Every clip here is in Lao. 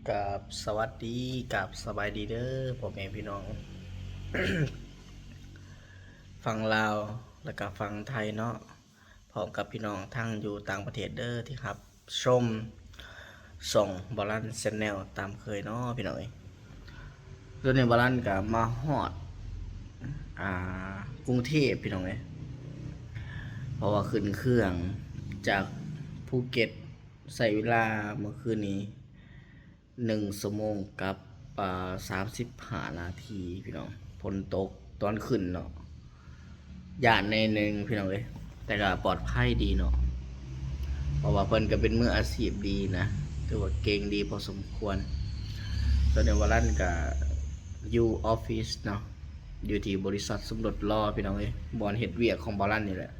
ກາບສະຫວັດດີ ກາບສະບາຍດີເດີພໍ່ແມ່ພີ່ນ້ອງ ຝັ່ງລາວ ແລະກະຝັ່ງໄທເນາະ ພ້ອມກັບພີ່ນ້ອງທັງຢູ່ຕ່າງປະເທດເດີ ທີ່ຮັບຊົມຊ່ອງບາລັນແຊນແນວຕາມເຄີຍເນາະພີ່ນ້ອງເອີຍ. ຕອນນີ້ບາລັນກະມາຮອດ ອ່າ ກຸງເທບພີ່ນ້ອງເອີຍ ເພາະວ່າຂຶ້ນເຄື່ອງຈາກພູເກັດ ໃຊ້ເວລາເມື່ອຄືນນີ້ ໜຶ່ງຊົ່ວໂມງກັບ ອ່າ ສາມສິບຫ້ານາທີພີ່ນ້ອງ. ຝົນຕົກຕອນຂຶ້ນເນາະ ຢ້ານແດ່ໜຶ່ງພີ່ນ້ອງເອີຍ ແຕ່ກໍປອດໄພດີເນາະ ເພາະວ່າເພິ່ນກໍເປັນມືອາຊີບດີນະ ຖືວ່າເກັ່ງດີພໍສົມຄວນ. ຕອນນີ້ວາລັນກໍຢູ່ອອບຟິດເນາະ ຢູ່ທີ່ບໍລິສັດສົມລົດລໍພີ່ນ້ອງເອີຍ ບ່ອນເຮັດວຽກຂອງວາລັນນີ້ແຫຼະ.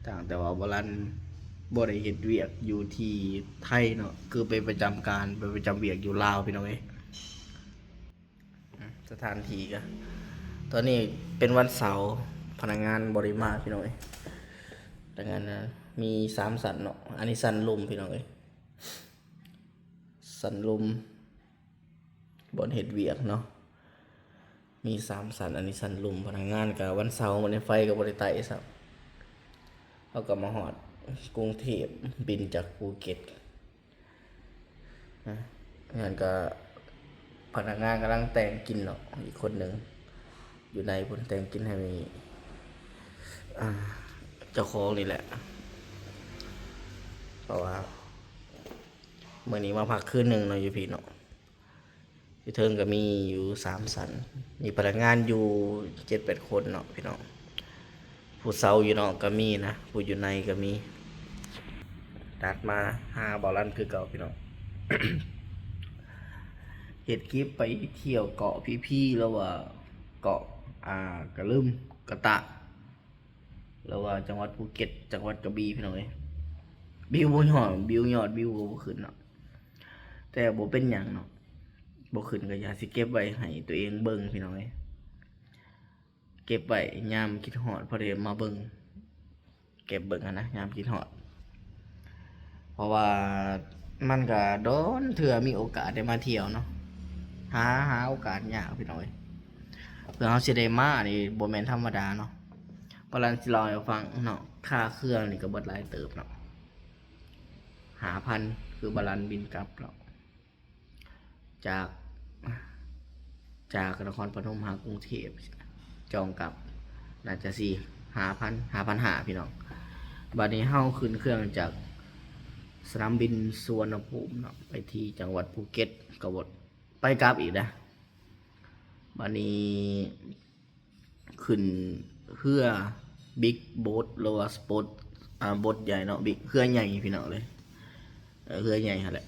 ຕ່າງແຕ່ວ່າວາລັນບໍ່ໄດ້ເຮັດວຽກຢູ່ທີ່ໄທເນາະ ຄືໄປປະຈຳການ ໄປປະຈຳວຽກຢູ່ລາວພີ່ນ້ອງເອີຍ. ສະຖານທີ່ກະ ຕອນນີ້ເປັນວັນເສົາ ພະນັກງານບໍ່ໄດ້ມາພີ່ນ້ອງເອີຍ. ພະນັກງານນະ ມີສາມຊັ້ນເນາະ ອັນນີ້ຊັ້ນລຸ່ມພີ່ນ້ອງເອີຍ ຊັ້ນລຸ່ມ ບ່ອນເຮັດວຽກເນາະ ມີສາມຊັ້ນ ອັນນີ້ຊັ້ນລຸ່ມ. ພະນັກງານກະວັນເສົາມື້ນີ້ໄຟກໍບໍ່ໄດ້ໄຕ້ຊ້ຳ ເຮົາກໍມາຮອດກຸງເທບ ບິນຈາກພູເກັດນະ. ນັ້ນກະພະນັກງານກຳລັງແຕ່ງກິນເນາະ ອີກຄົນໜຶ່ງຢູ່ໃນພຸ້ນ ແຕ່ງກິນໃຫ້ ອ່າ ເຈົ້າຂອງນີ້ແຫຼະ ເພາະວ່າມື້ນີ້ມາພັກຄືນໜຶ່ງເນາະ ຢູ່ພີ້ເນາະ. ຢູ່ເທິງກໍມີຢູ່ສາມຊັ້ນ ມີພະນັກງານຢູ່ເຈັດແປດຄົນເນາະພີ່ນ້ອງ. ຜູ້ເຊົາຢູ່ນອກກໍມີນະ ຜູ້ຢູ່ໃນກໍມີ. ຕັດມາຫາບ່າວລັນຄືເກົ່າພີ່ນ້ອງ ເຮັດຄລິບໄປທ່ຽວເກາະພີພີ ຫຼືວ່າເກາະ ອ່າ ກະລຶມ ກະຕະ ຫຼືວ່າຈັງຫວັດພູເກັດ ຈັງຫວັດກະບີພີ່ນ້ອງເອີຍ. ວິວບໍ່ຍອດ ວິວຍອດວິວກໍບໍ່ຂຶ້ນເນາະ ແຕ່ບໍ່ເປັນຫຍັງເນາະ ບໍ່ຂຶ້ນກໍຢ່າ ຊິເກັບໄວ້ໃຫ້ຕົວເອງເບິ່ງພີ່ນ້ອງເອີຍ. ເກັບໄວ້ຍາມຄິດຮອດ ພໍໄດ້ມາເບິ່ງ ເກັບເບິ່ງຫັ້ນນະ ຍາມຄິດຮອດ ເພາະວ່າມັນກະດົນເທື່ອມີໂອກາດໄດ້ມາທ່ຽວເນາະ ຫາ ຫາໂອກາດຍາກພີ່ນ້ອງເອີຍ. ເພື່ອເຮົາຊິໄດ້ມານີ້ບໍ່ແມ່ນທຳມະດາເນາະ. ບ່າວລັນຊິເລົ່າໃຫ້ຟັງເນາະ ຄ່າເຄື່ອງນີ້ກໍເບິດຫຼາຍເຕີບເນາະ ຫ້າພັນ ຄືບ່າວລັນບິນກັບເນາະ ຈາກ ຈາກນະຄອນພະນົມຫາກຸງເທບ ຈອງກັບ ໜ້າຈະສີ່ ຫ້າພັນ ຫ້າພັນຫ້າພີ່ນ້ອງ. ບາດນີ້ເຮົາຂຶ້ນເຄື່ອງຈາກສະໜາມບິນສຸວັນນະພູມເນາະ ໄປທີ່ຈັງຫວັດພູເກັດ ກໍໄປກັບອີກນະ. ບາດນີ້ ຂຶ້ນເຮືອບິກໂບດ ຫຼືວ່າສະໂປດ ອ່າ ໂບດໃຫຍ່ເນາະ ບິກ ເຮືອໃຫຍ່ພີ່ນ້ອງເອີຍ ເອີ ເຮືອໃຫຍ່ຫັ້ນແຫຼະ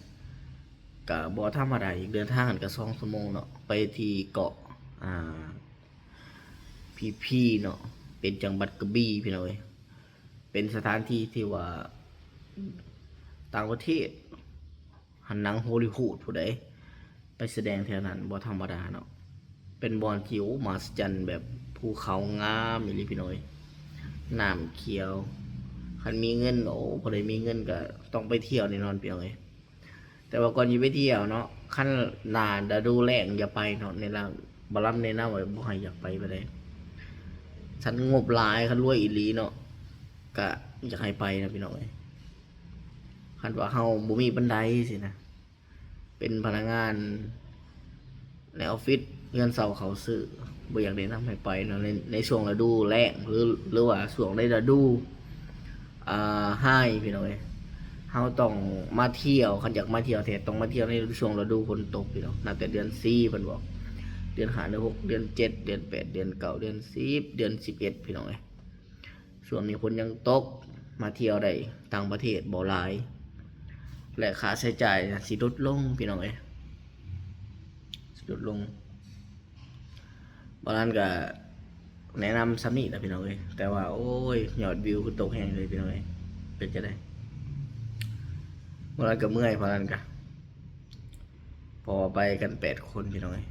ກະບໍ່ທຳມະດາອີກ. ເດີນທາງຫັ້ນກະສອງຊົ່ວໂມງເນາະ ໄປທີ່ເກາະ ອ່າ ພີພີເນາະ ເປັນຈັງຫວັດກະບີພີ່ນ້ອງເອີຍ. ເປັນສະຖານທີ່ທີ່ວ່າຕ່າງປະເທດ ຫັ້ນໜັງໂຮລີວຸດຜູ້ໃດໄປສະແດງແຖວນັ້ນ ບໍ່ທຳມະດາເນາະ. ເປັນບ່ອນທີ່ ໂອ້ ມະຫັດສະຈັນ ແບບພູເຂົາງາມອີ່ຫຼີພີ່ນ້ອງເອີຍ ນ້ຳຂຽວ. ຄັນມີເງິນ ໂອ້ ຜູ້ໃດມີເງິນກໍຕ້ອງໄປທ່ຽວແນ່ນອນພີ່ນ້ອງເອີຍ. ແຕ່ວ່າກ່ອນຊິໄປທ່ຽວເນາະ ຄັນໜ້າລະດູແລ້ງຢ່າໄປເນາະ ແນະນຳ ບ່າວລັນແນະນຳວ່າບໍ່ໃຫ້ ຢ່າໄປປານໃດ. ຄັນງົບຫຼາຍ ຄັນລວຍອີ່ຫຼີເນາະ ກະຢາກໃຫ້ໄປນະພີ່ນ້ອງເອີຍ. ຄັນວ່າເຮົາບໍ່ມີປານໃດຊີ້ນະ ເປັນພະນັກງານໃນອອບຟິດ ເຮືອນເຊົ່າເຂົາຊື້ ບໍ່ຢາກແນະນຳໃຫ້ໄປເນາະ ໃນ ໃນຊ່ວງລະດູແລ້ງ ຫຼື ຫຼືວ່າຊ່ວງໃນລະດູ ອ່າ ໄຮພີ່ນ້ອງເອີຍ. ເຮົາຕ້ອງມາທ່ຽວ ຄັນຢາກມາທ່ຽວແທ້ ຕ້ອງມາທ່ຽວໃນຊ່ວງລະດູຝົນຕົກພີ່ນ້ອງ. ນັບແຕ່ເດືອນສີ່ເພິ່ນບອກ ເດືອນຫ້າ ເດືອນຫົກ ເດືອນເຈັດ ເດືອນແປດ ເດືອນເກົ້າ ເດືອນສິບ ເດືອນສິບເອັດພີ່ນ້ອງເອີຍ. ຊ່ວງນີ້ຝົນຍັງຕົກ ມາທ່ຽວໄດ້ຕ່າງປະເທດບໍ່ຫຼາຍ ແລະ ຄ່າໃຊ້ຈ່າຍຊິຫຼຸດລົງພີ່ນ້ອງເອີຍ ຊິຫຼຸດລົງ. ບ່າວລັນກະແນະນຳສ່ຳນີ້ລະພີ່ນ້ອງເອີຍ ແຕ່ວ່າ ໂອ້ຍ ຍອດວິວຄືຕົກແຮງເລີຍພີ່ນ້ອງເອີຍ. ເປັນຈັ່ງໃດ? ບ່າວລັນກະເມື່ອຍ ບ່າວລັນກະ ເພາະວ່າໄປກັນແປດຄົນພີ່ນ້ອງເອີຍ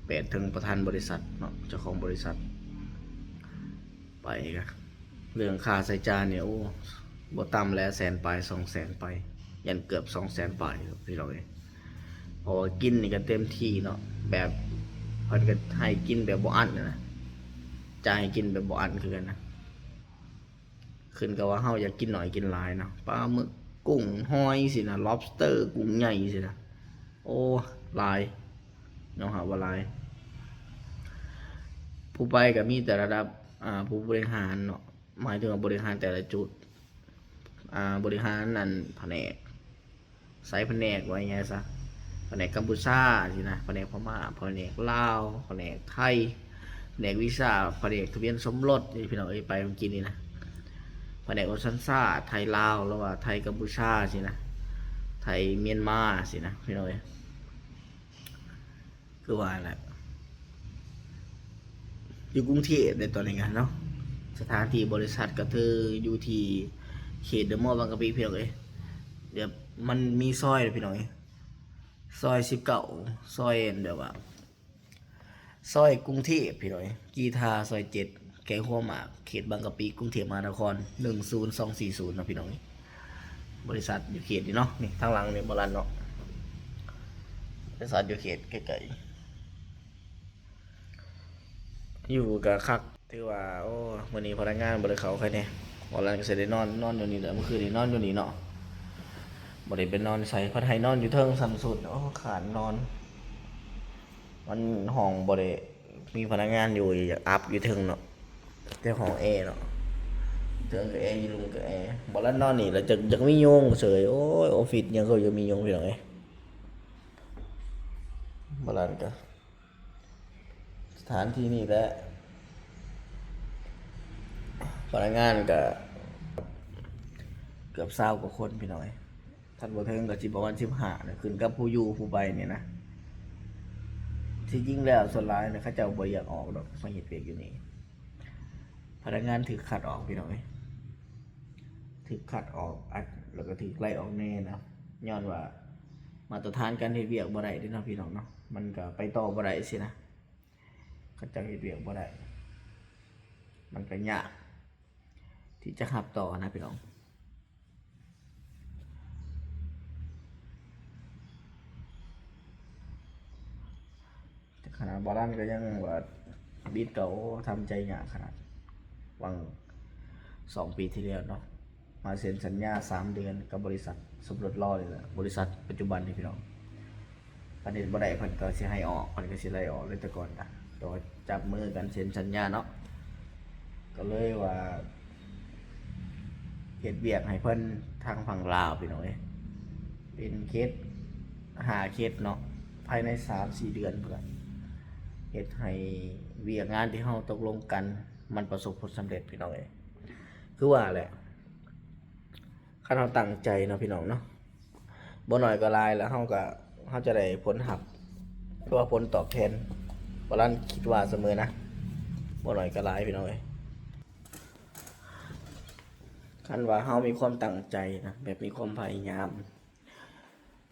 ແປດ ເຖິງປະທານບໍລິສັດເນາະ ເຈົ້າຂອງບໍລິສັດ. ໄປກະເລື່ອງຄ່າໃຊ້ຈ່າຍນີ້ ໂອ້ ບໍ່ຕ່ຳແລ້ວແສນປາຍ ສອງແສນປາຍ ຢ້ານເກືອບສອງແສນປາຍພີ່ນ້ອງເອີຍ. ເພາະວ່າກິນນີ້ກໍເຕັມທີ່ເນາະ ແບບເພິ່ນກໍໃຫ້ກິນແບບບໍ່ອັ້ນນະ ຈ່າຍໃຫ້ກິນແບບບໍ່ອັ້ນຄືກັນນະ ຂຶ້ນກັບວ່າເຮົາຢາກກິນໜ້ອຍກິນຫຼາຍເນາະ ປາໝຶກ ກຸ້ງ ຫອຍຊີ້ນະ lobster ກຸ້ງໃຫຍ່ຊີ້ນະ ໂອ້ ຫຼາຍ ຍອມຮັບວ່າຫຼາຍ. ຜູ້ໄປກໍມີແຕ່ລະດັບ ອ່າ ຜູ້ບໍລິຫານເນາະ ໝາຍເຖິງວ່າບໍລິຫານແຕ່ລະຈຸດ ອ່າ ບໍລິຫານອັນພະແນກ ໃສ່ພະແນກ ເວົ້າງ່າຍໆຊະ ພະແນກກຳປູຊາຊີ້ນະ ພະແນກພະມ້າ ພະແນກລາວ ພະແນກໄທ ພະແນກວີຊາ ພະແນກທະບຽນສົມລົດ ນີ້ພີ່ນ້ອງເອີຍ ໄປມື້ກີ້ນີ້ນະ ພະແນກໂອນສັນຊາດ ໄທລາວ ຫຼືວ່າໄທກຳປູຊາຊີ້ນະ ໄທມຽນມາຊີ້ນະ ພີ່ນ້ອງເອີຍ. ຄືວ່າແຫຼະ ຢູ່ກຸງເທບໃນຕອນນີ້ກະເນາະ ສະຖານທີ່ບໍລິສັດກະຖືຢູ່ທີ່ເຂດເດີມໍບາງກະປິ ພີ່ນ້ອງເອີຍ. ແບບມັນມີຊອຍ ພີ່ນ້ອງເອີຍ ຊອຍສິບເກົ້າ ຊອຍແບບວ່າ ຊອຍກຸງເທບ ພີ່ນ້ອງເອີຍ ກີທາ ຊອຍເຈັດ ແຂວງຫົວໝາກ ເຂດບາງກະປິ ກຸງເທບມະຫານະຄອນ ໜຶ່ງສູນສອງສີ່ສູນເນາະ ພີ່ນ້ອງເອີຍ. ບໍລິສັດຢູ່ເຂດນີ້ເນາະ ນີ້ທາງຫຼັງນີ້ບໍ່ລັນເນາະ ບໍລິສັດຢູ່ເຂດໃກ້ໆ ຢູ່ກະຄັກ ຖືວ່າ ໂອ້ ມື້ນີ້ພະນັກງານບໍ່ໄດ້ເຂົ້າໃຄແນ່ ບໍ່ລັນກໍຊິໄດ້ນອນ ນອນຢູ່ນີ້ແຫຼະ ມື້ຄືນນີ້ນອນຢູ່ນີ້ເນາະ ບໍ່ໄດ້ໄປນອນໃສ ເພິ່ນໃຫ້ນອນຢູ່ເທິງຊັ້ນສຸດ ໂອ້ ຄ້ານນອນ ມັນຫ້ອງບໍ່ໄດ້ມີພະນັກງານຢູ່ ຢາກອັບຢູ່ເທິງເນາະ ແຕ່ຫ້ອງແອເນາະ ເທິງກະແອ ຢູ່ລຸ່ມກະແອ ບໍ່ລັນນອນນີ້ລະ ຢາກ ຢາກມີຍຸງເສີຍ ໂອ້ຍ ອອບຟິດຫຍັງກໍຢາກມີຍຸງ ພີ່ນ້ອງເອີຍ ບໍ່ລັນກະ ສະຖານທີ່ນີ້ແຫຼະ ພະນັກງານກະເກືອບຊາວກວ່າຄົນ ພີ່ນ້ອງເອີຍ ຄັນບໍ່ເຖິງກໍຊິປະມານສິບຫ້ານະ ຂຶ້ນກັບຜູ້ຢູ່ຜູ້ໄປນີ້ນະ. ທີ່ຈິງແລ້ວສ່ວນຫຼາຍນະ ເຂົາເຈົ້າບໍ່ຢາກອອກດອກ ມາເຮັດວຽກຢູ່ນີ້ ພະນັກງານຖືກຄັດອອກ ພີ່ນ້ອງເອີຍ ຖືກຄັດອອກ ແລ້ວກໍຖືກໄລ່ອອກແດ່ນະ ຍ້ອນວ່າມາດຕະຖານການເຮັດວຽກບໍ່ໄດ້ເດ້ເນາະ ພີ່ນ້ອງເນາະ ມັນກໍໄປຕໍ່ບໍ່ໄດ້ຊີ້ນະ ເຂົາເຈົ້າເຮັດວຽກບໍ່ໄດ້ ມັນກໍຍາກທີ່ຈະຮັບຕໍ່ນະ ພີ່ນ້ອງ. ແຕ່ຂະໜາດບໍ່ລັນກໍຍັງວ່າບິດກໍ ໂອ້ ທຳໃຈຍາກຂະໜາດ ຫວ່າງສອງປີທີ່ແລ້ວເນາະ ມາເຊັນສັນຍາສາມເດືອນກັບບໍລິສັດສົມລົດລໍນີ້ແຫຼະ ບໍລິສັດປັດຈຸບັນນີ້ ພີ່ນ້ອງ. ຄັນເຮັດບໍ່ໄດ້ເພິ່ນກໍຊິໃຫ້ອອກ ເພິ່ນກໍຊິໄລ່ອອກເລີຍ ແຕ່ກ່ອນກະ ແຕ່ວ່າຈັບມືກັນເຊັນສັນຍາເນາະ ກໍເລີຍວ່າເຮັດວຽກໃຫ້ເພິ່ນທາງຝັ່ງລາວ ພີ່ນ້ອງເອີຍ ເປັນເຂດ ຫ້າເຂດເນາະ ພາຍໃນສາມສີ່ເດືອນພຸ້ນລະ ເຮັດໃຫ້ວຽກງານທີ່ເຮົາຕົກລົງກັນ ມັນປະສົບຜົນສຳເລັດ ພີ່ນ້ອງເອີຍ ຄືວ່າແຫຼະ ຄັນເຮົາຕັ້ງໃຈເນາະ ພີ່ນ້ອງເນາະ ບໍ່ໜ້ອຍກໍຫຼາຍ ແລ້ວເຮົາກໍ ເຮົາຈະໄດ້ຜົນຮັບ ຫຼືວ່າຜົນຕອບແທນ ບໍ່ລັນຄິດວ່າສະເໝີນະ ບໍ່ໜ້ອຍກໍຫຼາຍ ພີ່ນ້ອງເອີຍ. ຄັນວ່າເຮົາມີຄວາມຕັ້ງໃຈນະ ແບບມີຄວາມພະຍາຍາມ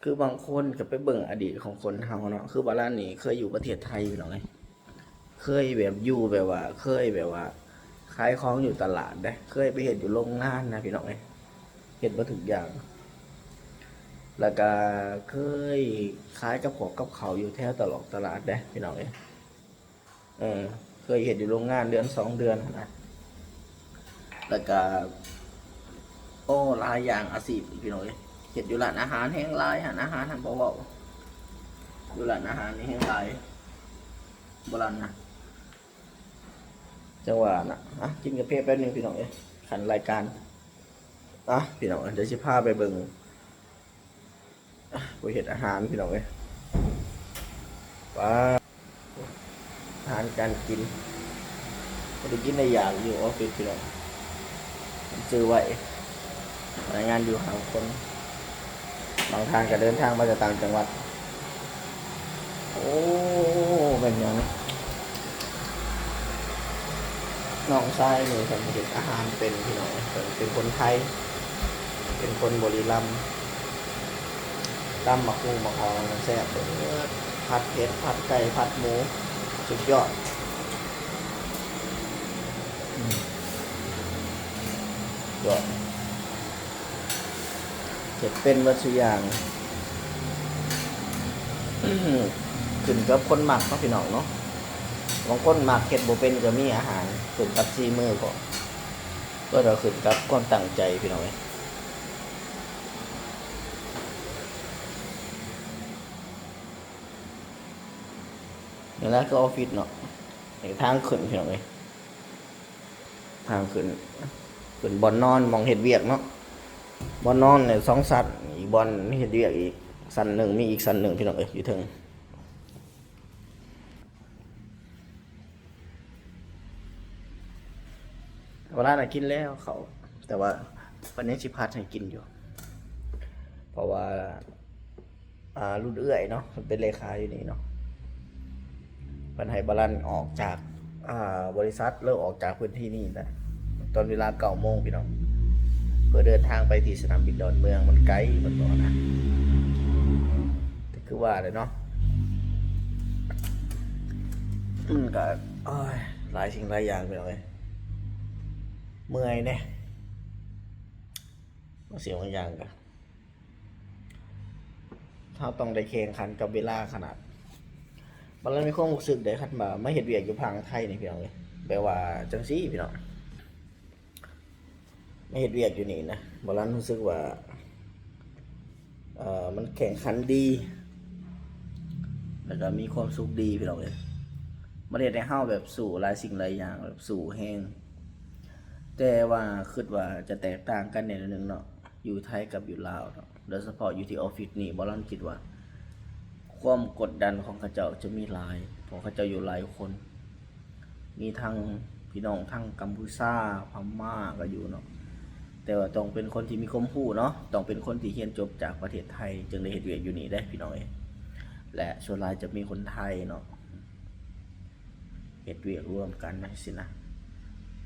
ຄືບາງຄົນກໍໄປເບິ່ງອະດີດຂອງຄົນເຮົາເນາະ ຄືບາລານນີ້ເຄີຍຢູ່ປະເທດໄທ ພີ່ນ້ອງເອີຍ ເຄີຍແບບຢູ່ແບບວ່າ ເຄີຍແບບວ່າຂາຍຂອງຢູ່ຕະຫຼາດເດ້ ເຄີຍໄປເຮັດຢູ່ໂຮງງານນະ ພີ່ນ້ອງເອີຍ ເຮັດເບິດທຸກຢ່າງ ແລ້ວກະເຄີຍຂາຍກັບຂອງກັບເຂົ້າຢູ່ແຖວຕະຫຼອກຕະຫຼາດເດ້ ພີ່ນ້ອງເອີຍ. ເອີ ເຄີຍເຮັດຢູ່ໂຮງງານເດືອນສອງເດືອນຫັ້ນນະ ແລ້ວກະ ໂອ້ ຫຼາຍຢ່າງອາຊີບ ພີ່ນ້ອງເອີຍ ເຮັດຢູ່ຮ້ານອາຫານແຮງຫຼາຍ ຮ້ານອາຫານຫັ້ນບໍ່ເວົ້າ ຢູ່ຮ້ານອາຫານນີ້ແຮງຫຼາຍ ບໍ່ລັນນະ ຈັ່ງວ່ານະ ອ່ະ ກິນກາເຟແປັບໜຶ່ງ ພີ່ນ້ອງເອີຍ ຂັ້ນລາຍການ ອ່ະ ພີ່ນ້ອງເອີຍ ດຽວຊິພາໄປເບິ່ງ ອ່ະ ຜູ້ເຮັດອາຫານ ພີ່ນ້ອງເອີຍ ວ້າ ອາຫານການກິນ ບໍ່ໄດ້ກິນໄດ້ຢາກຢູ່ອອບຟິດ ພີ່ນ້ອງ ມັນຊື້ໄວ້ ພະນັກງານຢູ່ຫ້າຄົນ ບາງທ່ານກໍເດີນທາງມາຈາກຕ່າງຈັງຫວັດ ໂອ້ ແມ່ນຫຍັງ ນ້ອງຊາຍນີ້ເພິ່ນເຮັດອາຫານເປັນ ພີ່ນ້ອງ ເພິ່ນເປັນຄົນໄທ ເປັນຄົນບຸລີລັມ ຕຳໝາກຫຸ່ງໝາກຫອມແຊບເບີດ ຜັດເຜັດ ຜັດໄກ່ ຜັດໝູ ສຸດຍອດ ອືມ ຍອດ ເຮັດເປັນເບິດຊຸຢ່າງ ຂຶ້ນກັບຄົນມັກເນາະພີ່ນ້ອງເນາະ. ບາງຄົນມັກເຮັດບໍ່ເປັນກໍມີອາຫານ, ຂຶ້ນກັບສີມືພ້ອມ, ກໍເອົາຂຶ້ນກັບຄວາມຕັ້ງໃຈພີ່ນ້ອງເອີຍ. ນີ້ລະຄືອອຟຟິດເນາະ, ນີ້ທາງຂຶ້ນພີ່ນ້ອງເອີຍ. ທາງຂຶ້ນ, ຂຶ້ນບ່ອນນອນ ໝ່ອງເຮັດວຽກເນາະ. ບ່ອນນອນນີ້ສອງຊັ້ນ, ອີກບ່ອນເຮັດວຽກອີກຊັ້ນໜຶ່ງ, ມີອີກຊັ້ນໜຶ່ງພີ່ນ້ອງເອີຍ ຢູ່ເທິງ. ເວລານັ້ນກິນແລ້ວເຂົ້າ, ແຕ່ວ່າເພິ່ນຍັງຊິຜັດໃຫ້ກິນຢູ່ ເພາະວ່າ ອ່າ ລຸ້ນເອື້ອຍເນາະ ເພິ່ນເປັນເລຂາຢູ່ນີ້ເນາະ, ເພິ່ນໃຫ້ບາລັນອອກຈາກ ອ່າ ບໍລິສັດ ຫຼື ອອກຈາກພື້ນທີ່ນີ້ນະ ຕອນເວລາເກົ້າໂມງພີ່ນ້ອງ, ເພື່ອເດີນທາງໄປທີ່ສະໜາມບິນດອນເມືອງ. ມັນໄກ ເພິ່ນບອກນະ, ແຕ່ຄືວ່າແຫຼະເນາະ, ມັນກະ ໂອ້ຍ ຫຼາຍສິ່ງຫຼາຍຢ່າງພີ່ນ້ອງເອີຍ, ເມື່ອຍແດ່. ບາງສິ່ງບາງຢ່າງກະ ເຮົາຕ້ອງໄດ້ແຂ່ງຂັນກັບເວລາຂະໜາດ. ບາລັນມີຄວາມຮູ້ສຶກໄດ້ ຄັນວ່າມາເຮັດວຽກຢູ່ຝັ່ງໄທນີ້ພີ່ນ້ອງເອີຍ, ແບບວ່າຈັ່ງຊີ້ພີ່ນ້ອງ, ມາເຮັດວຽກຢູ່ນີ້ນະ ບາລັນຮູ້ສຶກວ່າ ເອີ ມັນແຂ່ງຂັນດີ ແລ້ວກໍມີຄວາມສຸກດີພີ່ນ້ອງເອີຍ. ມັນເຮັດໃຫ້ເຮົາແບບສູ້ຫຼາຍສິ່ງຫຼາຍຢ່າງ ແບບສູ້ແຮງ, ແຕ່ວ່າຄິດວ່າຈະແຕກຕ່າງກັນແດ່ໜ້ອຍໜຶ່ງເນາະ ຢູ່ໄທກັບຢູ່ລາວເນາະ, ໂດຍສະເພາະຢູ່ທີ່ອອຟຟິດນີ້ ບາລັນຄິດວ່າຄວາມກົດດັນຂອງເຂົາເຈົ້າຈະມີຫຼາຍ ເພາະເຂົາເຈົ້າຢູ່ຫຼາຍຄົນ, ມີທັງພີ່ນ້ອງທັງກຳປູຊາ ພະມ້າກໍຢູ່ເນາະ, ແຕ່ວ່າຕ້ອງເປັນຄົນທີ່ມີຄວາມຮູ້ເນາະ, ຕ້ອງເປັນຄົນທີ່ຮຽນຈົບຈາກປະເທດໄທ ຈຶ່ງໄດ້ເຮັດວຽກຢູ່ນີ້ເດ້ພີ່ນ້ອງເອີຍ, ແລະ ສ່ວນຫຼາຍຈະມີຄົນໄທເນາະ ເຮັດວຽກຮ່ວມກັນຈັ່ງຊີ້ນະ.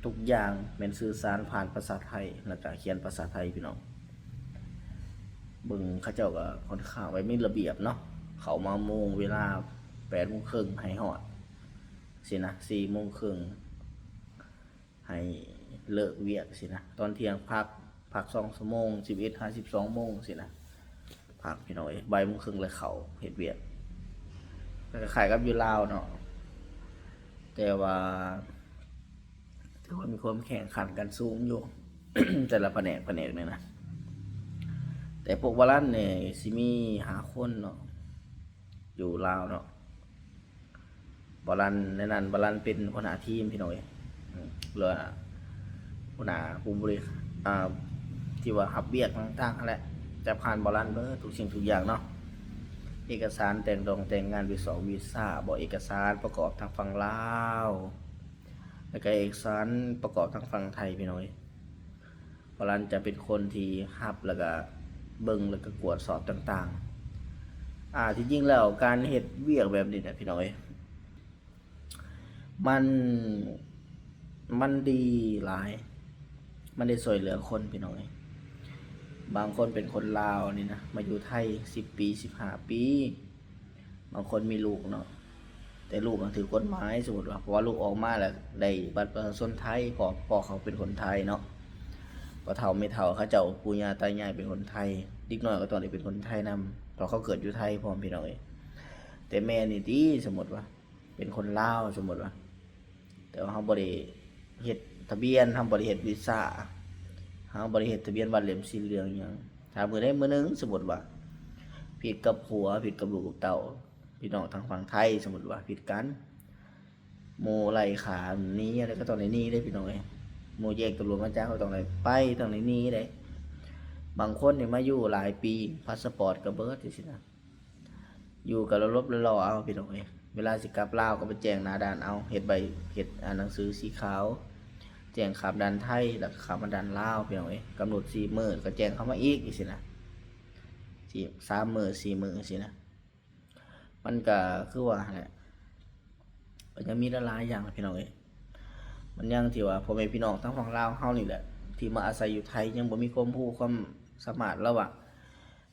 ທຸກຢ່າງແມ່ນສື່ສານຜ່ານພາສາໄທ ແລ້ວກະຂຽນພາສາໄທພີ່ນ້ອງ. ເບິ່ງເຂົາເຈົ້າກໍຄ່ອນຂ້າງໄວ້ມີລະບຽບເນາະ, ເຂົ້າມາໂມງເວລາແປດໂມງເຄິ່ງໃຫ້ຮອດຊີ້ນະ, ສີ່ໂມງເຄິ່ງໃຫ້ເລີກວຽກຊີ້ນະ, ຕອນທ່ຽງພັກ ພັກສອງຊົ່ວໂມງ ສິບເອັດຫາສິບສອງໂມງຊີ້ນະ ພັກພີ່ນ້ອງເອີຍ, ບ່າຍໂມງເຄິ່ງແລ້ວເຂົ້າເຮັດວຽກ. ກໍຄ້າຍກັບຢູ່ລາວເນາະ, ແຕ່ວ່າຖືວ່າມີຄວາມແຂ່ງຂັນກັນສູງຢູ່ ແຕ່ລະພະແນກ ພະແນກນີ້ນະ. ແຕ່ພວກວາລັນນີ້ຊິມີຫ້າຄົນເນາະ ຢູ່ລາວເນາະ. ວາລັນໃນນັ້ນ ວາລັນເປັນຫົວໜ້າທີມພີ່ນ້ອງເອີຍ, ຫຼືວ່າຫົວໜ້າຜູ້ບໍລິ ອ່າ ທີ່ວ່າຮັບວຽກຕ່າງໆຫັ້ນແຫຼະ, ຈະຜ່ານວາລັນເບີດທຸກສິ່ງທຸກຢ່າງເນາະ, ເອກະສານແຕ່ງດອງແຕ່ງງານ ວີຊອງວີຊາບໍ ເອກະສານປະກອບທາງຝັ່ງລາວ ແລ້ວກະເອກະສານປະກອບທາງຝັ່ງໄທພີ່ນ້ອງເອີຍ. ວາລັນຈະເປັນຄົນທີ່ຮັບ ແລ້ວກະເບິ່ງ ແລ້ວກະກວດສອບຕ່າງໆ. ອ່າ ທີ່ຈິງແລ້ວການເຮັດວຽກແບບນີ້ນະພີ່ນ້ອງເອີຍ ມັນ ມັນດີຫຼາຍ, ມັນໄດ້ຊ່ວຍເຫຼືອຄົນພີ່ນ້ອງເອີຍ. ບາງຄົນເປັນຄົນລາວນີ້ນະ ມາຢູ່ໄທສິບປີ ສິບຫ້າປີ ບາງຄົນມີລູກເນາະ ແຕ່ລູກຫັ້ນຖືກກົດໝາຍ ສົມມຸດວ່າ ເພາະວ່າລູກອອກມາແລ້ວໄດ້ບັດປະຊາຊົນໄທ ເພາະພໍ່ເຂົາເປັນຄົນໄທເນາະ, ພໍ່ເຖົ້າແມ່ເຖົ້າເຂົາເຈົ້າ ປູ່ຍ່າຕາຍາຍເປັນຄົນໄທ, ເດັກນ້ອຍກໍຕ້ອງໄດ້ເປັນຄົນໄທນຳ ເພາະເຂົາເກີດຢູ່ໄທພ້ອມ ພີ່ນ້ອງເອີຍ. ແຕ່ແມ່ນີ້ຕິ ສົມມຸດວ່າ ເປັນຄົນລາວ ສົມມຸດວ່າ ແຕ່ວ່າເຮົາບໍ່ໄດ້ເຮັດທະບຽນ, ເຮົາບໍ່ໄດ້ເຮັດວີຊາ, ເຮົາບໍ່ໄດ້ເຮັດທະບຽນບ້ານເຫຼັ້ມສີເຫຼືອງຫຍັງ, ຖ້າມື້ໃດມື້ໜຶ່ງ ສົມມຸດວ່າ ຜິດກັບຜົວ ຜິດກັບລູກກັບເຕົ້າ ພີ່ນ້ອງທາງຝັ່ງໄທ ສົມມຸດວ່າຜິດກັນ ໝູ່ໄລ່ຂ້າໜີ ແລ້ວກໍຕ້ອງໄດ້ໜີເດ້ພີ່ນ້ອງເອີຍ, ໝູ່ແຈ້ງຕຳຫຼວດມາຈັບ ກໍຕ້ອງໄດ້ໄປ ຕ້ອງໄດ້ໜີເດ້. ບາງຄົນນີ້ມາຢູ່ຫຼາຍປີ ພາສະປອດກໍເບີດ ຈັ່ງຊີ້ນະ. ຢູ່ກໍຫຼົບໆລໍໆເອົາພີ່ນ້ອງເອີຍ, ເວລາຊິກັບລາວກໍໄປແຈ້ງໜ້າດ່ານເອົາ, ເຮັດໃບ ເຮັດ ອາ ໜັງສືສີຂາວ ແຈ້ງຂ້າມດ່ານໄທ ແລ້ວກໍຂ້າມມາດ່ານລາວພີ່ນ້ອງເອີຍ, ກຳນົດສີ່ມື້ກໍແຈ້ງເຂົ້າມາອີກ ຈັ່ງຊີ້ນະ, ສາມມື້ ສີ່ມື້ ຈັ່ງຊີ້ນະ. ມັນກໍຄືວ່າຫັ້ນແຫຼະ, ກໍຍັງມີຫຼາຍໆຢ່າງພີ່ນ້ອງເອີຍ. ມັນຍັງທີ່ວ່າພໍ່ແມ່ພີ່ນ້ອງທາງຝັ່ງລາວເຮົານີ້ແຫຼະ ທີ່ມາອາໄສຢູ່ໄທ ຍັງບໍ່ມີຄວາມຮູ້ຄວາມສາມາດລະຫວ່າງ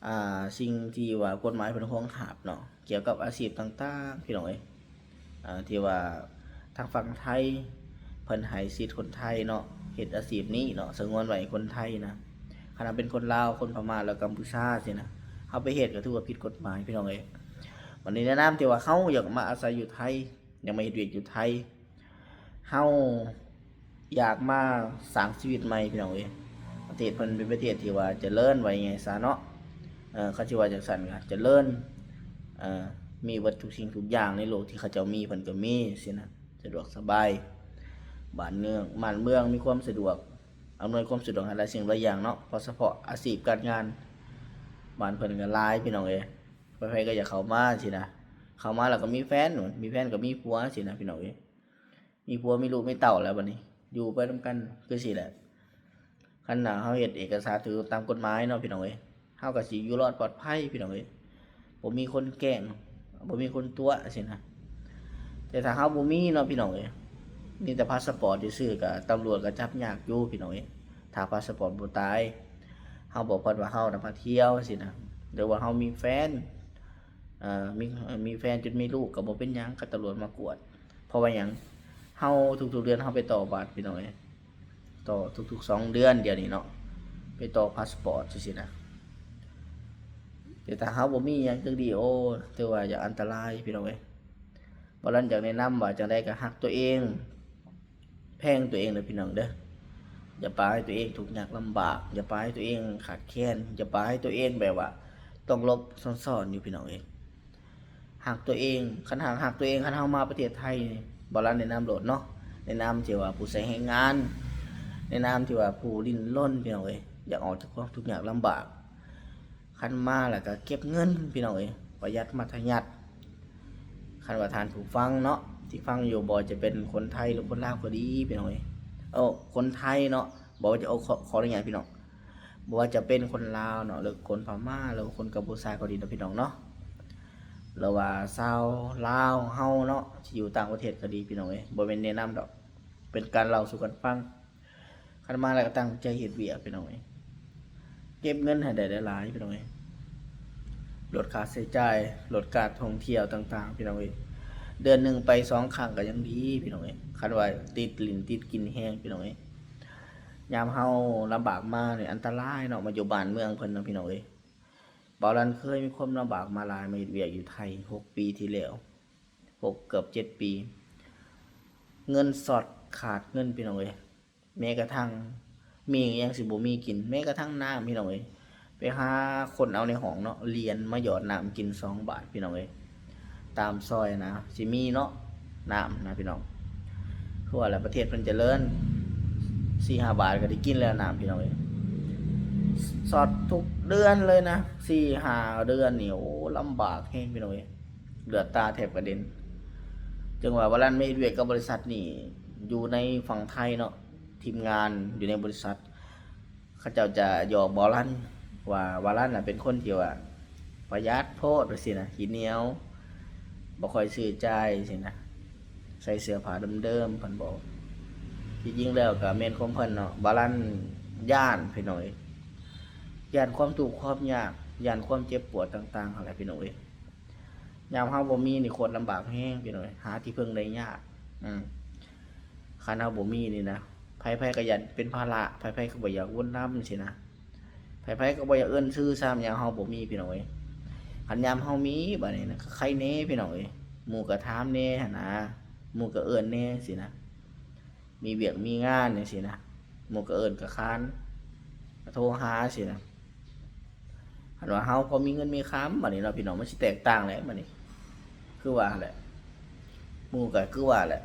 ອ່າ ສິ່ງທີ່ວ່າກົດໝາຍເພິ່ນຮອງຮັບເນາະ ກ່ຽວກັບອາຊີບຕ່າງໆ ພີ່ນ້ອງເອີຍ, ອ່າ ທີ່ວ່າທາງຝັ່ງໄທເພິ່ນໃຫ້ສິດຄົນໄທເນາະ ເຮັດອາຊີບນີ້ເນາະ ສະຫງວນໄວ້ໃຫ້ຄົນໄທນະ. ຂະໜາດເປັນຄົນລາວ ຄົນພະມ້າ ແລະ ກຳປູຊາຊີ້ນະ ເຮົາໄປເຮັດກໍຖືວ່າຜິດກົດໝາຍ ພີ່ນ້ອງເອີຍ. ບັດນີ້ແນະນຳທີ່ວ່າເຮົາຢາກມາອາໄສຢູ່ໄທ ຢາກມາເຮັດວຽກຢູ່ໄທ ເຮົາຢາກມາສ້າງຊີວິດໃໝ່ພີ່ນ້ອງເອີຍ. ປະເທດເພິ່ນເປັນປະເທດທີ່ວ່າຈະເລີນ ວ່າງ່າຍໆຊະເນາະ. ເອີ ເຂົາຊິວ່າຈັ່ງຊັ້ນກໍຈະເລີນ ເອີ ມີເບິດທຸກສິ່ງທຸກຢ່າງໃນໂລກທີ່ເຂົາເຈົ້າມີ ເພິ່ນກໍມີຊີ້ນະ ສະດວກສະບາຍ. ບ້ານເມືອງ ບ້ານເມືອງມີຄວາມສະດວກ ອຳນວຍຄວາມສະດວກໃຫ້ຫຼາຍສິ່ງຫຼາຍຢ່າງເນາະ. ເພາະສະເພາະອາຊີບການງານ ບ້ານເພິ່ນກໍຫຼາຍພີ່ນ້ອງເອີຍ. ໃຜໆກໍຢາກເຂົ້າມາຊີ້ນະ ເຂົ້າມາແລ້ວກໍມີແຟນ ມີແຟນກໍມີຜົວຊີ້ນະພີ່ນ້ອງເອີຍ. ມີຜົວມີລູກມີເຕົ້າແລ້ວບັດນີ້ ຢູ່ໄປນຳກັນຄືຊີ້ແຫຼະ. ຄັນວ່າເຮົາເຮັດເອກະສານຖືກຕ້ອງຕາມກົດໝາຍເນາະພີ່ນ້ອງເອີຍ ເຮົາກໍຊິຢູ່ລອດປອດໄພພີ່ນ້ອງເອີຍ. ບໍ່ມີຄົນແກ້ງ ບໍ່ມີຄົນຕົວະຊີ້ນະ. ແຕ່ຖ້າເຮົາບໍ່ມີເນາະພີ່ນ້ອງເອີຍ ມີແຕ່ພາສະປອດຊື່ໆ ກໍຕຳຫຼວດກໍຈັບຍາກຢູ່ພີ່ນ້ອງເອີຍ. ຖ້າພາສະປອດບໍ່ຕາຍ ເຮົາບອກເພິ່ນວ່າເຮົານະມາທ່ຽວຊີ້ນະ ຫຼືວ່າເຮົາມີແຟນ ເອີ ມີ ມີແຟນຈົນມີລູກກໍບໍ່ເປັນຫຍັງ ຄັນຕຳຫຼວດມາກວດ. ເພາະວ່າຫຍັງ? ເຮົາທຸກໆເດືອນເຮົາໄປຕໍ່ບັດພີ່ນ້ອງເອີຍ ຕໍ່ທຸກໆສອງເດືອນດຽວນີ້ເນາະ ໄປຕໍ່ພາສະປອດຈັ່ງຊີ້ນະ. ແຕ່ຖ້າເຮົາບໍ່ມີຫຍັງຈັ່ງດີ ໂອ້ ຖືວ່າຢ່າອັນຕະລາຍພີ່ນ້ອງເອີຍ. ບໍ່ລັນຢາກແນະນຳວ່າຈັ່ງໃດກໍຮັກຕົວເອງ ແພງຕົວເອງເດີພີ່ນ້ອງເດີ. ຢ່າປະໃຫ້ຕົວເອງທຸກຍາກລຳບາກ ຢ່າປະໃຫ້ຕົວເອງຂາດແຄນ ຢ່າປະໃຫ້ຕົວເອງແບບວ່າຕ້ອງຫຼົບຊ້ອນໆຢູ່ພີ່ນ້ອງເອີຍ. ຮັກຕົວເອງ ຄັນຫາກຮັກຕົວເອງ ຄັນເຮົາມາປະເທດໄທນີ້ ບໍ່ລັນແນະນຳໂລດເນາະ ໃນນາມທີ່ວ່າຜູ້ໃຊ້ແຮງງານ ໃນນາມທີ່ວ່າຜູ້ດີ້ນລົນພີ່ນ້ອງເອີຍ ຢາກອອກຈາກຄວາມທຸກຍາກລຳບາກ. ຄັນມາແລ້ວກໍເກັບເງິນພີ່ນ້ອງເອີຍ ປະຢັດມັດທະຍັດ. ຄັນວ່າທ່ານຜູ້ຟັງເນາະ ທີ່ຟັງຢູ່ ບໍ່ວ່າຈະເປັນຄົນໄທ ຫຼື ຄົນລາວກໍດີພີ່ນ້ອງເອີຍ ເອີ ຄົນໄທເນາະ ບໍ່ວ່າຈະ ເອີ ຂໍ ຂໍອະນຸຍາດພີ່ນ້ອງ ບໍ່ວ່າຈະເປັນຄົນລາວເນາະ ຫຼື ຄົນພະມ້າ ຫຼື ຄົນກຳປູຊາກໍດີເນາະພີ່ນ້ອງເນາະ ຫຼືວ່າຊາວລາວເຮົາເນາະ ທີ່ຢູ່ຕ່າງປະເທດກໍດີພີ່ນ້ອງເອີຍ. ບໍ່ແມ່ນແນະນຳດອກ ເປັນການເລົ່າສູ່ກັນຟັງ. ຄັນມາແລ້ວກໍຕັ້ງໃຈເຮັດວຽກພີ່ນ້ອງເອີຍ ເກັບເງິນໃຫ້ໄດ້ຫຼາຍໆພີ່ນ້ອງເອີຍ ລົດຄ່າໃຊ້ຈ່າຍ ລົດການທ່ອງທ່ຽວຕ່າງໆພີ່ນ້ອງເອີຍ. ເດືອນໜຶ່ງໄປສອງຄັ້ງກໍຍັງດີພີ່ນ້ອງເອີຍ ຄັນວ່າຕິດຫຼິ້ນຕິດກິນແຮງພີ່ນ້ອງເອີຍ. ຍາມເຮົາລຳບາກມານີ້ອັນຕະລາຍເນາະ ມາຢູ່ບ້ານເມືອງເພິ່ນເນາະພີ່ນ້ອງເອີຍ. ບ່າວລັນເຄີຍມີຄວາມລຳບາກມາຫຼາຍ ມາເຮັດວຽກຢູ່ໄທຫົກປີທີ່ແລ້ວ ຫົກ ເກືອບເຈັດປີ ເງິນຊັອດຂາດເງິນພີ່ນ້ອງເອີຍ. ແມ້ກະທັ່ງໝີ່ກໍຍັງຊິບໍ່ມີກິນ ແມ້ກະທັ່ງນ້ຳພີ່ນ້ອງເອີຍ. ໄປຫາຄົນເອົາໃນຫ້ອງເນາະ ຫຼຽນມາຫຍອດນ້ຳກິນສອງບາດພີ່ນ້ອງເອີຍ. ຕາມຊອຍນະຊິມີເນາະ ນ້ຳນະພີ່ນ້ອງ ຄືວ່າແຫຼະ ປະເທດເພິ່ນຈະເລີນ ສີ່ຫ້າບາດກໍໄດ້ກິນແລ້ວນ້ຳພີ່ນ້ອງເອີຍ. ຊັອດທຸກເດືອນເລີຍນະ ສີ່ຫ້າເດືອນນີ້ ໂອ້ ລຳບາກແຮງພີ່ນ້ອງເອີຍ ເລືອດຕາແທບກະເດັນ. ຈຶ່ງວ່າ ວາລັນ ມາເຮັດວຽກກັບບໍລິສັດນີ້ ຢູ່ໃນຝັ່ງໄທເນາະ ທີມງານຢູ່ໃນບໍລິສັດ ເຂົາເຈົ້າຈະຫຍອກບ່າວລັນວ່າ ບ່າວລັນນະເປັນຄົນທີ່ວ່າປະຢັດໂພດວ່າຊີ້ນະ ຂີ້ໜຽວ ບໍ່ຄ່ອຍຊື້ຈ່າຍຊີ້ນະ ໃສ່ເສື້ອຜ້າເດີມໆ ເພິ່ນບອກ. ທີ່ຈິງແລ້ວກະແມ່ນຄວາມເພິ່ນເນາະ ບ່າວລັນຢ້ານພີ່ນ້ອງເອີຍ ຢ້ານຄວາມທຸກຄວາມຍາກ ຢ້ານຄວາມເຈັບປວດຕ່າງໆ ຫັ້ນແຫຼະພີ່ນ້ອງເອີຍ. ຍາມເຮົາບໍ່ມີນີ້ໂຄດລຳບາກແຮງພີ່ນ້ອງເອີຍ ຫາທີ່ເພິ່ງໄດ້ຍາກ. ອືມ ຄັນເຮົາບໍ່ມີນີ້ນະ ໃຜໆກໍຢ້ານເປັນພາລະ ໃຜໆກໍບໍ່ຢາກໂອນນຳຊີ້ນະ ໃຜໆກໍບໍ່ຢາກເອີ້ນຊື່ຊ້ຳ ຍາມເຮົາບໍ່ມີພີ່ນ້ອງເອີຍ. ຄັນຍາມເຮົາມີບາດນີ້ນະ ກໍໄຄແດ່ພີ່ນ້ອງເອີຍ ໝູ່ກໍຖາມແດ່ຫັ້ນນະ ໝູ່ກໍເອີ້ນແດ່ຊີ້ນະ ມີວຽກມີງານຈັ່ງຊີ້ນະ ໝູ່ກໍເອີ້ນກໍຄານ ກໍໂທຫາຊີ້ນະ. ຄັນວ່າເຮົາພໍມີເງິນມີຄຳບາດນີ້ເນາະພີ່ນ້ອງ ມັນຊິແຕກຕ່າງແຫຼະບາດນີ້ ຄືວ່າແຫຼະ ໝູ່ກໍຄືວ່າແຫຼະ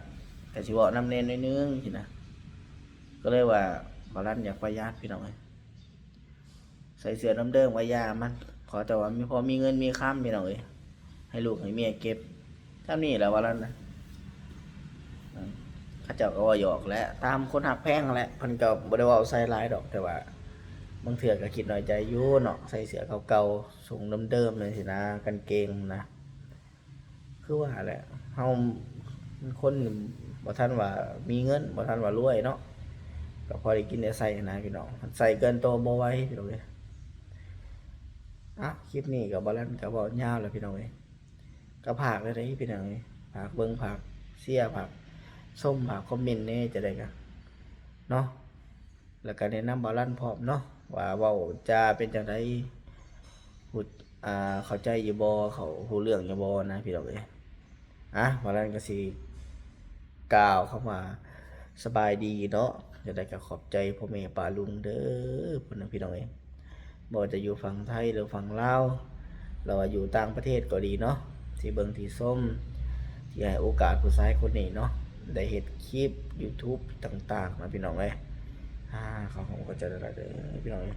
ກໍຊິເວົ້ານຳແດ່ໜ້ອຍໜຶ່ງຊີ້ນະ. ກໍເລີຍວ່າ ບ່າວລັນຢາກປະຢັດພີ່ນ້ອງເອີຍ ໃສ່ເສື້ອເດີມໆ ວ່າຢ່າມັນ ຂໍແຕ່ວ່າມີ ພໍມີເງິນມີຄຳພີ່ນ້ອງເອີຍ ໃຫ້ລູກໃຫ້ເມຍເກັບ ຊ່ຳນີ້ແຫຼະວ່າແລ້ວນະ. ເຂົາເຈົ້າກໍເວົ້າຫຍອກແຫຼະ ຕາມຄົນຮັກແພງຫັ້ນແຫຼະ ເພິ່ນກໍບໍ່ໄດ້ເວົ້າໃສ່ຫຼາຍດອກ ແຕ່ວ່າບາງເທື່ອກໍຄິດນ້ອຍໃຈຢູ່ເນາະ ໃສ່ເສື້ອເກົ່າໆ ຊົງເດີມໆ ຈັ່ງຊີ້ນະ ກາງເກງນະ ຄືວ່າແຫຼະ ເຮົາຄົນບໍ່ທັນວ່າມີເງິນ ບໍ່ທັນວ່າລວຍເນາະ ກໍພໍໄດ້ກິນໄດ້ໃຊ້ຫັ້ນນະພີ່ນ້ອງ ໃສ່ເກີນໂຕບໍ່ໄຫວພີ່ນ້ອງເອີຍ. ອ່ະ ຄລິບນີ້ກໍບ່າວລັນກໍເວົ້າຍາວແລ້ວພີ່ນ້ອງເອີຍ ກໍຝາກແລ້ວເດ້ພີ່ນ້ອງເອີຍ ຝາກເບິ່ງ ຝາກເຊຍ ຝາກຊົມ ຝາກຄອມເມັນແດ່ ຈັ່ງໃດກໍເນາະ ແລ້ວກໍແນະນຳບ່າວລັນພ້ອມເນາະ ວ່າເວົ້າຈາເປັນຈັ່ງໃດ ຮູ້ ອ່າ ເຂົ້າໃຈຢູ່ບໍ່ ເຂົາຮູ້ເລື່ອງຢູ່ບໍ່ນະພີ່ນ້ອງເອີຍ. ອ່ະ ວ່ານັ້ນກໍຊິກ່າວຄຳວ່າສະບາຍດີເນາະ ຈັ່ງໃດກໍຂອບໃຈພໍ່ແມ່ປ້າລຸງເດີ ເພິ່ນນະພີ່ນ້ອງເອີຍ ບໍ່ວ່າຈະຢູ່ຝັ່ງໄທ ຫຼືຝັ່ງລາວ ຫຼືວ່າຢູ່ຕ່າງປະເທດກໍດີເນາະ ທີ່ເບິ່ງທີ່ຊົມ ທີ່ໃຫ້ໂອກາດຜູ້ຊາຍຄົນນີ້ເນາະ ໄດ້ເຮັດຄລິບຢູທູບຕ່າງໆນະພີ່ນ້ອງເອີຍ. ອ່າ ຂໍຂອບໃຈຫຼາຍໆເດີພີ່ນ້ອງເອີຍ.